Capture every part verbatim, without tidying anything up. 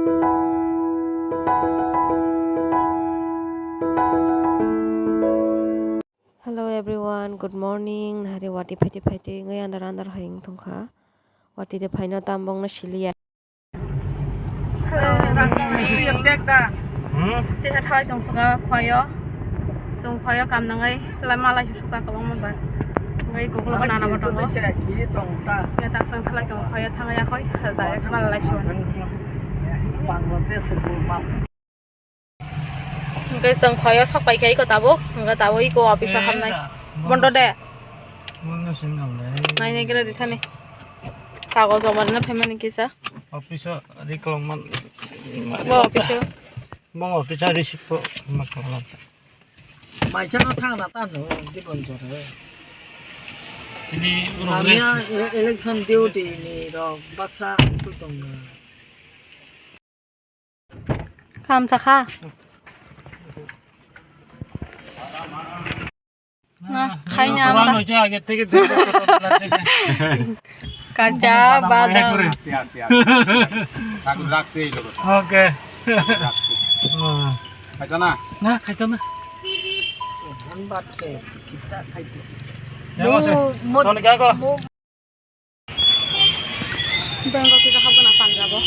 Hello everyone, good morning. Nahari wati phaite phaite ngai andar andar hai wng thongkha. Wati de phaino tam bongno siliya. Hello, Hmm? Tei thai tong sunga khoyo. Chung khoyo kam nangai lai malai suka kabang maba. Ngai koklo banana ba tongo. Ngai tak sang thalai tong khoyo thangai akhoi. Direct malai lai suan. Hwnkhe chwng khoyo sok pai khe iko tabuk, hwnkhe tabuk iko office o hamnai. Bondo de. Bondo sing hamnai. Nainai gira di thani. Kagoz joma rwna phaimani kisa. Office o ri kolokma. Bo office o. Bo office o receipt bo ma kolok. Maisano thangna tano gibon jora. Tini Hamya e-, election duty ni rok baksa tongna. Kam sakha. Na, khaina amra. Age theke Kacha badam. Siya, siya. Aku rakse ilo ko. Okay. Rakse. Khaito na? Na, khaito na. Dhan bhat khe sikita khaito. Debo se. Mo-, mo-, Toni kya ko? Mo-, Bengal kisa hapgana Punjab o.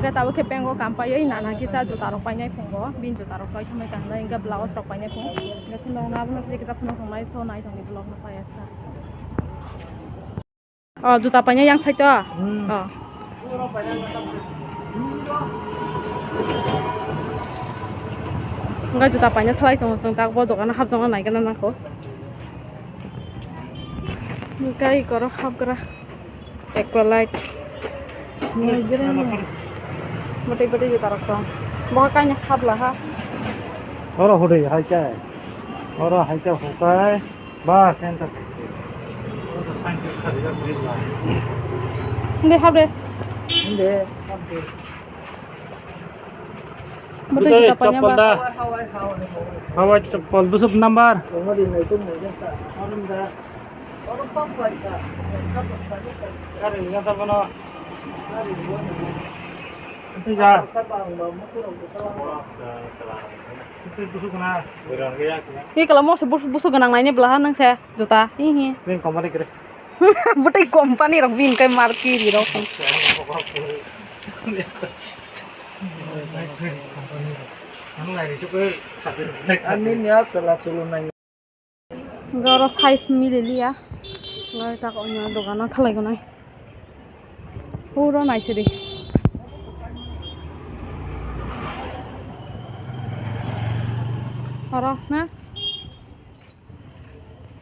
Hingke tabuk khe bengo kampaiwi nana kisa juta rok painai phungo, bini juta rok tei thumui kangnai, hingke blouse rok painai phungo, hingke sundong na abono kisa kisa phunuk tongnai, so naithokni vlog no paiya sa. O juta painai yang side o. Hmm. O. Hingke juta paina thalai tongo chwng tak bo dogano hapjagna naigana nangkho. Hingke eko oro hapgra. Aqualite. Bwtwi bwtwi juta rok tong. Bo kaini habla ha. Oro hwdwi hai khe. Oro hai khe hukai. Ba center. Hindi habde. Hindi habde. Bwtwi juta paina ba. Hawai chappal bwswk number. Twi kala mo se bus-, busu gwnang naini bwla ha nang se juta. Hi hi. Bwtwi company rok bini kai market rok. Ani niya chala chulu nai. Hingke oro size mililiya. Hingke tak o dogano thalaigonai. Puro naisidi. Oro na?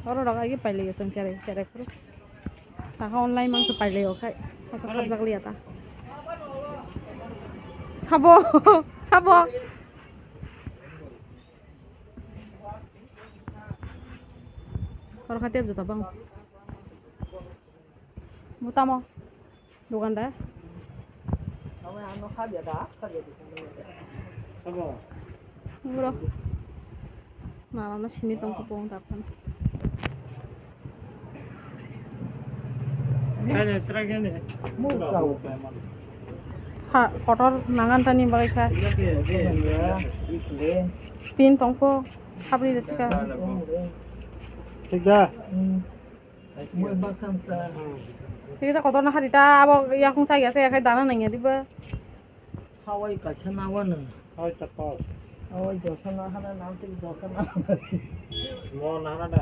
Oro rok agi pailaiyo chwng cherai cherai phuru. Taka online mangsa pailaiyo khai. Taka khapjak liya ta. Sabo, sabo. Oro kha tep juta bang. Bo tamo? Dogandar? Abo. Bro. Mama no sini tong ko pong taphan. Sa kotor nangan tani bagai kha. Tin tongkho habri de sika. Thik da? Thik da, kotor na hari ta abo yakung sa ya se kai dana nang ya diba. Hawai kaisa na wano. Hawai chapal. Hawai josa na hana nam tik josa na. Mo na hana da.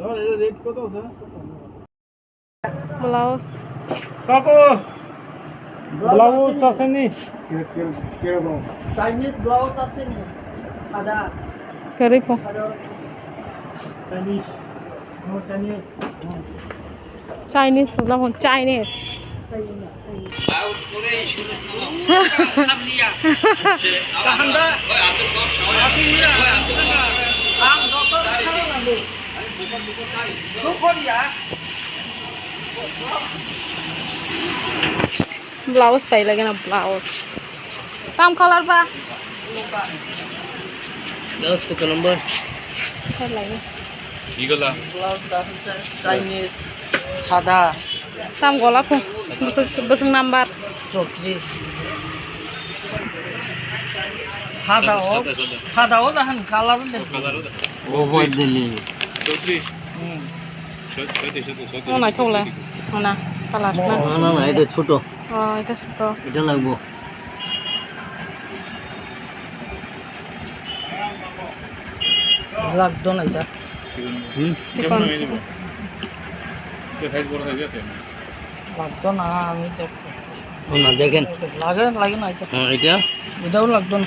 No, ere rate koto sa? Blouse. Kapo. Blouse aseni. Chinese blouse aseni. Sada. Kwrwi po. Chinese. No Chinese. Chinese, no Chinese. Kaham da. Ang doktor. Blouse pailagena blouse. Tam colour ba? Blouse koto number? Pailagena. Blouse da hwnsa Chinese, sada. Tam gola phung, bwswk, bwswk number. Chowtris. Sada o, sada o da hwn color de. Over the limit. Hmm. O naithok le, o na color na. না, না, না, এটা ছোট। O, eta ছোট. এটা লাগবো। লাগতো না এটা। হুম? এটা কোন? এটা সাইজ বড় সাইজ আছে। লাগতো না, আমি দেখতেছি। ও না, দেখেন। লাগে, লাগে না এটা। হ্যাঁ, এটা? এটাও লাগতো না।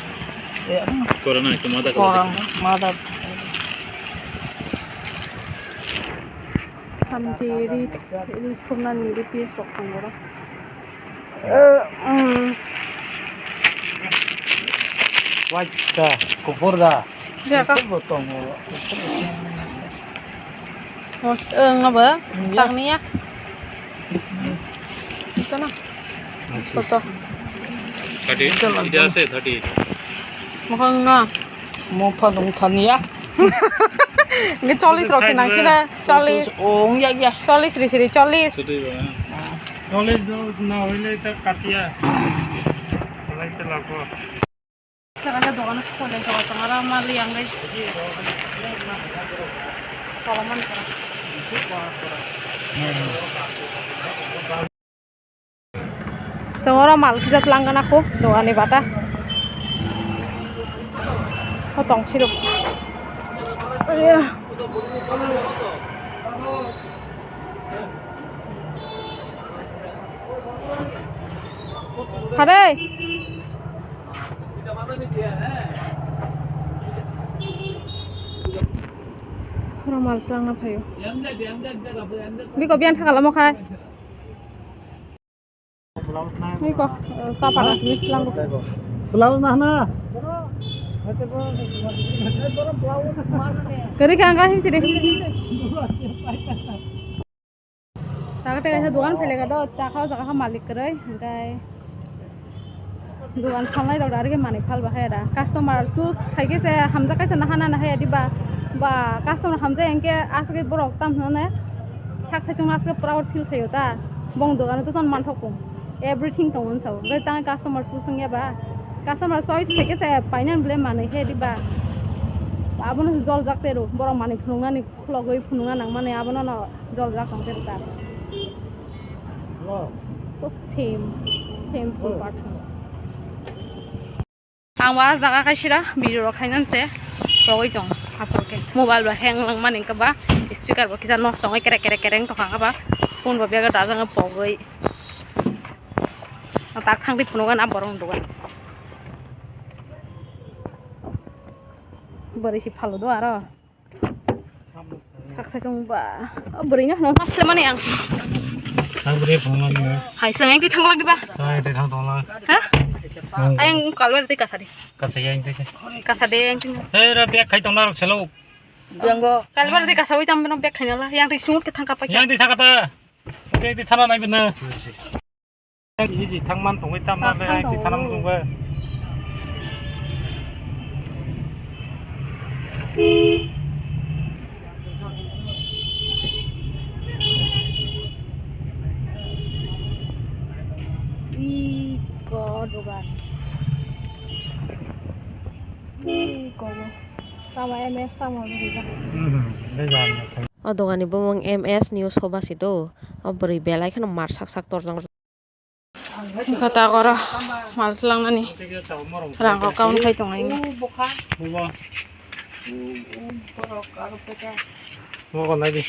এ, করে না, একটু মাথা করে করা দেখেন। না, মাথা। Hamti ri, ri surnani ri piece rok tongo oro. Eh, mm. Waita, kupur da. Jaka. Kupur bo tongo. Os, eh, ngaba? Iya. Chakni ya? Ito na. Soto. Thirty-eight. Ito lang. Ida ase thirty-eight. Mokhang na. Mo pha dong thani ya. Nge chollis rok se nang khe na. Chollis. Ong ya ya. Chollis ri siri chollis. Sudui ba. Chollis do na hoile ta katia. Lai ta lago. Jaga jaga dogan se kole jaga tong ara mali ang dai. Kolaman kora. Chwng oro mal kisa tlang gana kho dogani bata. Ho tong siro. Hare. Oro mal tlang na phaio. Biko biyan thakala mo khai. Iko, eh, sapa na, mis lang. Blouse na hana. Kari kang kang sini. Taka taka sa dukan pele ka do, cha khao jaga kha malik kwrwi, hingkai dukan phalnai rok ari khe manwi phal ba hai da. Customer choose khai khe se hamjak kaisa nahana nahaya diba, ba customer hamjak hingke aswk borok tam hwnwi sak saichung aswk proud feel khaio ta. Bong dogano jotono manthok kung. Everything tongo wng sao. Hwnkhe tang customer choose wngya ba? Customer choice khaikhe se painani bwle manwi khe diba? Abono joljak tei rw. Borok manwi phunuknani khulogwi phunukna nangmani abono no joljak tong tei rwkha. So same, shameful person. Ang bo ah jaga kaisira video rok khainani se pogwi tong. Aphuru khe mobile bo hang langmani wngkha ba, speaker bo kisa nosto wngwi kerek kerek kerek wng tongkha ba, phone bo bag o dajak wngwi pogwi. Tak thang di phunukgwi na borok ni dogan. Bwrwi si phalo do aro. Saksa chwng ba. O bwrwi no hwnwi phas lemani ang. Ang bwrwi phunukmani no. Hai, chwng engtwi thang lak diba? Hai, tei thang tong lak. Ha? Hmm. Ayang kalwar tei kasa di. Kasa yang tei. Kasa de engtwi. Hei, ra bag khai tong narok selo. Yang go. Kalwar tei kasa wi tam beno bag khai nala. Yang tei sungut ke thang kapai. Yang tei thang kata. Yang tei thana nai beno. Iji thangman tongwi tamo le, thang ai twi thanam tongwi. Iko dogan. Iko bo. Tamo M S tamo rijak. Mhm, rijak. O doganni bumung M S New Sobasi do. O bwrwi belai kheno mar sak sak torjak. Kota koro mal tlangnani rang rok kaun khai tongo. Nogo nai di.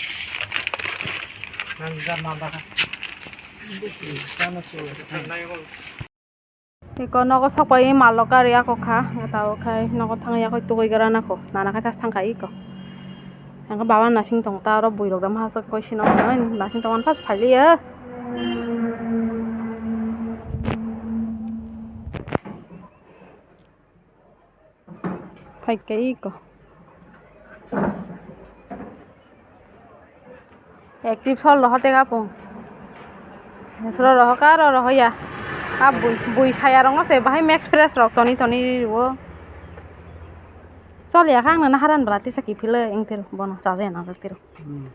Iko nogo sokpai mal rok kari ako kha, tao khai nogo thang yakoi tugui gra nako, nana khai tas thang khai iko. Ang baba nasing tong ta oro bui rok dam hasa koi sino nasing tong pas phai liya. Phai kai ko. Active sol roho tega pung. Solo roho ka ro roho ya. A bui, bui saya rong se bahai max fresh rok toni toni ri ro. Tol ya kha ang nang naharan bwla tisa kiphilwi wng tiro bono chajakya nangjak tiro. Hmm.